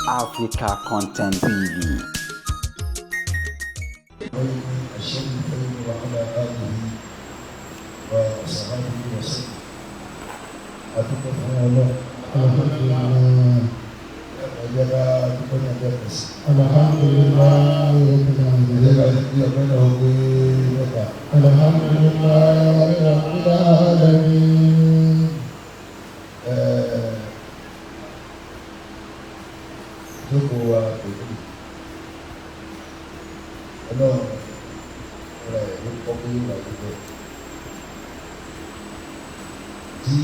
Africa Content TV. الشريفين وعلى آله وصحبه وسلم. Adúpẹ́ fún Ọlọ́run. Alhamdulillah. Ẹ jẹ́ ká dúpẹ́ ní ọjọ́ kẹsì. Alhamdulillah Rabbil Ẹ jẹ́ ká alamin. ní ọpẹ́ náà pé mẹ́ta. Alhamdulillah Rabbil alamin. Jókòó wa pẹ̀lú Ọlọ́run rẹ̀ ló kọ́ pé wà lóko. Tí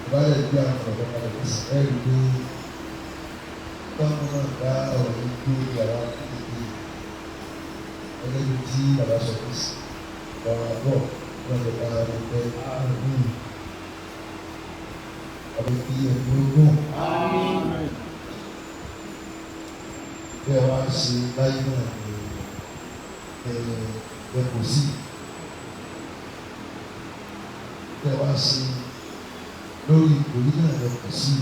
ìbálẹ̀ bí àwọn ọ̀dọ́ kalẹ̀ ní ẹ̀rí pé táwọn náà dá ọ̀rọ̀ yìí gbé yàrá kékeré gẹ́gẹ́ bí tí bàbá sọ fún sí ọ̀rọ̀ àbọ̀ lọ́dọ̀ bá rí pé ọ̀rọ̀ bí ẹ̀kú gùn bẹ́ẹ̀ wá ṣe láyé náà ní ẹ kò sí bẹ́ẹ̀ wá ṣe lórí ìkòrí náà lẹ kò sí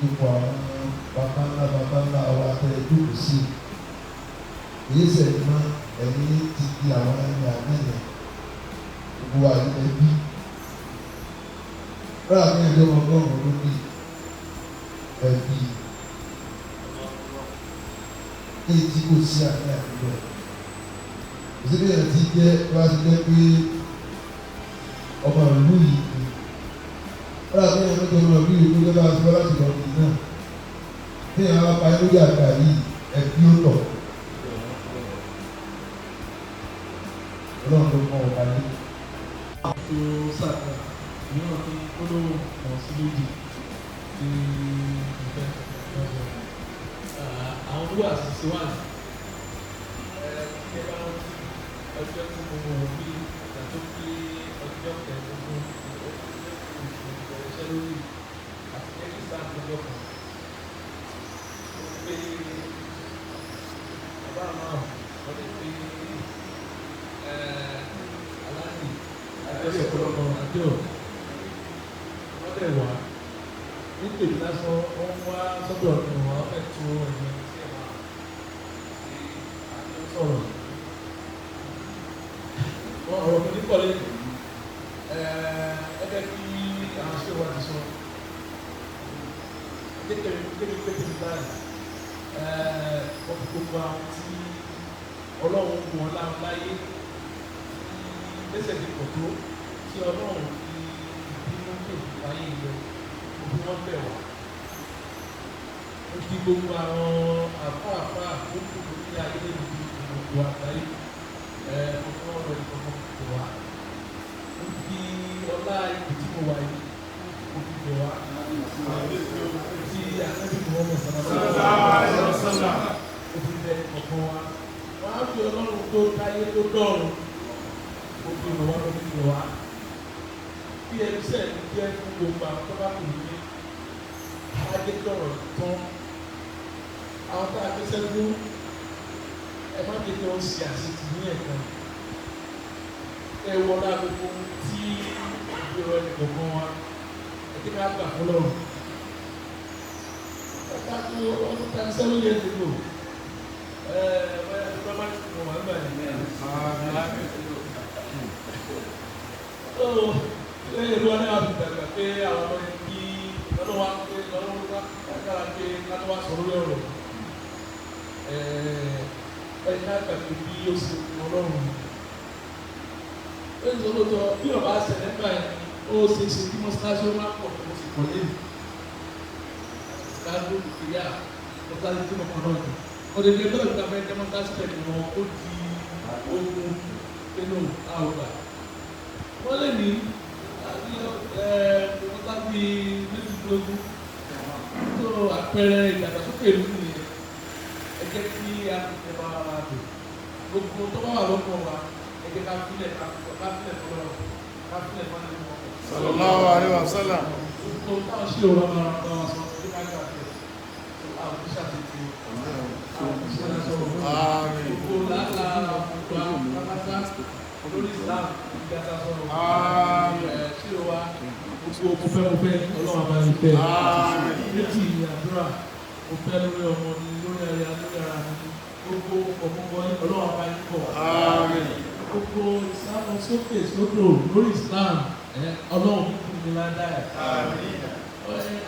ipò àwọn baba ńlá baba ńlá wa tẹ ẹ jókòó sí èyí sẹ́yìn mọ́ ẹ̀yìn ti di àwọn ẹni àná yẹn gbogbo wa yìí ẹbí rárá mi ẹjọ́ ọgọ́rùn-ún ló ní ẹbí ní tí kò sí àní àdúgbò òsèlú yẹn ti jẹ́ wá ti jẹ́ pé ọmọ ìlú yìí ni rárá mi ẹjọ́ ọmọ ìlú yìí ló jẹ́ bá a ti wá láti lọ nìyí náà ní àwọn apá lórí àgbà yìí ẹbí ó tọ̀ Ọlọ́run ló mọ ọba ní. Tó sàkà mìíràn tó gbólóhùn kan sí méjì tí mo fẹ́ lọ́sọ̀. Àwọn tó wà sísè wà ní ẹ bá rántí ọjọ́ tí mo mọ̀ bí ìgbà tó pé ọjọ́ kẹẹ̀ẹ́dógún oṣù ìbẹ̀rẹ̀ iṣẹ́ lórí àti lẹ́yìn sáà lọ́jọ́ kan. Ó pé bàbá náà wọ́n lè pé aláàbì àti ọ̀pọ̀lọpọ̀ àjọ wọ́n lè wá ní tèmi lásán wọ́n wá sọ́dọ̀ mi wọ́n fẹ́ tó ẹ̀yìn tí ẹ̀ máa ṣe àjọ sọ̀rọ̀. Wọ́n ọ̀rọ̀ mi ní pọ̀lẹ́ ẹ̀ẹ́dẹ́ kí àwọn ṣé wà ti sọ kékeré kékeré kékeré báyìí wọ́n fi gbogbo àwọn tí Ọlọ́run kù wọn láwọn láyé lẹ́sẹ̀ ti pọ̀ tó tí Ọlọ́run fi ìbínú tó fi láyé lọ òbí wọn bẹ̀ wá. Ó fi gbogbo àwọn àfáàfáà tó kù tó ní ayé lẹ́nu bí gbogbo àgbáyé ọkọ̀ ọ̀rọ̀ ìkọ̀kọ̀ bẹ̀ wá. Ó fi ọlá ipò tí mo wà yìí ó fi bẹ̀ wá. Tí àtẹ́bí mi wọ́n mọ̀ sábà ó fi bẹ̀ ọ̀kan wa. Wọ́n á fi Ọlọ́run tó dáyé tó dọ̀run gbogbo ìrànwọ́ ló fi wá bí ẹni sẹ́ẹ̀ ní jẹ́ fún gbogbo àwọn tó bá kù ní ajẹ́tọ̀rọ̀ tán àwọn tá a gbé sẹ́kú ẹ má jẹ́ kí wọ́n ṣe àṣetì ní ẹ̀kan ẹ wọlé agogo tí ìrọ̀ ẹnì kọ̀ọ̀kan wa ẹ jẹ́ ká gbà fún lọ́rùn ẹ ká tó ọdún 37 years ago ẹ ẹ primary school wà nígbà yẹn. Lẹ́yìn ìlú wọn náà fi dàgbà pé àwọn ọmọ yẹn kí lọ́dọ̀ wa pé lọ́dọ̀ wa kára pé kátó wa sọ̀rọ̀ lórí ọ̀rọ̀ ẹ̀ ká gbàgbé bí ó ṣe Ọlọ́run. Ó ń sọ lóòótọ́ bí ọba ṣẹlẹ̀ nígbà yẹn ó ṣe é ṣe kí mọ́ṣáláṣí ó má pọ̀ tó sì pọ̀ lẹ́yìn. Ṣáájú ìyá mọ́ṣáláṣí tí mo kàn náà jù. Ọ̀dẹ̀dẹ̀ gbọ́dọ̀ nípa fẹ́ dẹ́ mọ́ṣáláṣí pẹ̀lú wọn ó di ogun nínú àwùgbà. Wọ́n lè ní ọ̀tá bíi méjìlélógún tó àpẹẹrẹ ìdàgbàsókè ìlú nìyẹn. Ẹ jẹ́ kí a fi tẹ bá wa dùn gbogbo tó bá wà lọ́kàn wa ẹ jẹ́ ká filẹ̀ ká filẹ̀ fọlọ́ ká filẹ̀ fọlọ́ nínú ọkọ̀. Sallallahu alaihi wasallam. Gbogbo táwọn ṣe òun ọmọ ọmọ wa sọ ẹ jẹ́ ká gbà bẹ́ẹ̀ àwọn tó ṣàtìtì àwọn tó ṣàtìtì Àmín. gbogbo làálàá wa pátápátá lórí Islam ìgbà sọ̀rọ̀. Àmín. Ẹ ṣé wa gbogbo mo fẹ́ Ọlọ́run àbáyé fẹ́. Àmín. Méjì ni àdúrà mo fẹ́ lórí ọmọ mi, lórí aya, lórí ara mi, gbogbo ọmọkọ Ọlọ́run bá yín bọ̀. Àmín. Gbogbo ìsáwọn sókè sódò lórí Islam, Ọlọ́run kúkú ní ládàá ẹ̀. Àmín.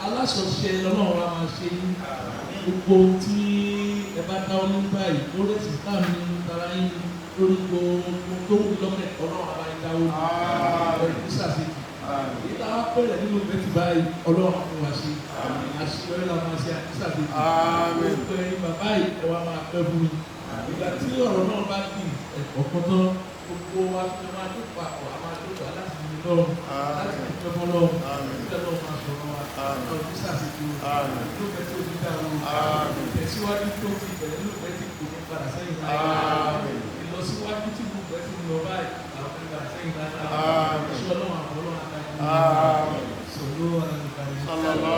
Aláṣọṣe Ọlọ́run wa máa ṣe yín. Gbogbo tí ẹ bá dáwọ́ ní báyìí lórí ẹ̀sìn Islam ní tara yín, lórí gbogbo tó wù lọ́kẹ̀, Ọlọ́run bá yín dáwọ́ ní ẹ̀rí ṣàṣetì. Èyí tá a bẹ̀rẹ̀ nínú bẹ́tì báyìí, Ọlọ́run fún wa ṣe àṣeyọrí la máa ṣe àti ṣàṣetì. Àmín. Gbogbo ẹ̀yin bàbá yìí, ẹ wá máa pẹ́ fún mi. Ìgbà tí ọ̀rọ̀ náà bá di ẹ̀kọ́ kan tán, gbogbo wa fi máa dúpọ̀ àpọ̀, a máa dúpọ̀ láti fi lọ́rùn, láti fi pẹ́ fọ́ lọ́rùn, nígbà náà máa sọ̀rọ̀ wa ọdún ṣàṣetì o. Ló fẹ́ tí o ti dá o, ìtẹ̀síwájú tó ti bẹ̀rẹ̀ ló fẹ́ tí kò ní padà sẹ́yìn láyé, ìlọsíwájú tí gbogbo ẹ ti ń lọ báyìí àwọn fẹ́ padà sẹ́yìn láyé. Iṣẹ́ Ọlọ́run àbọ̀ Ọlọ́run àtàyè sọ̀rọ̀ àlùkàrí. Sallallahu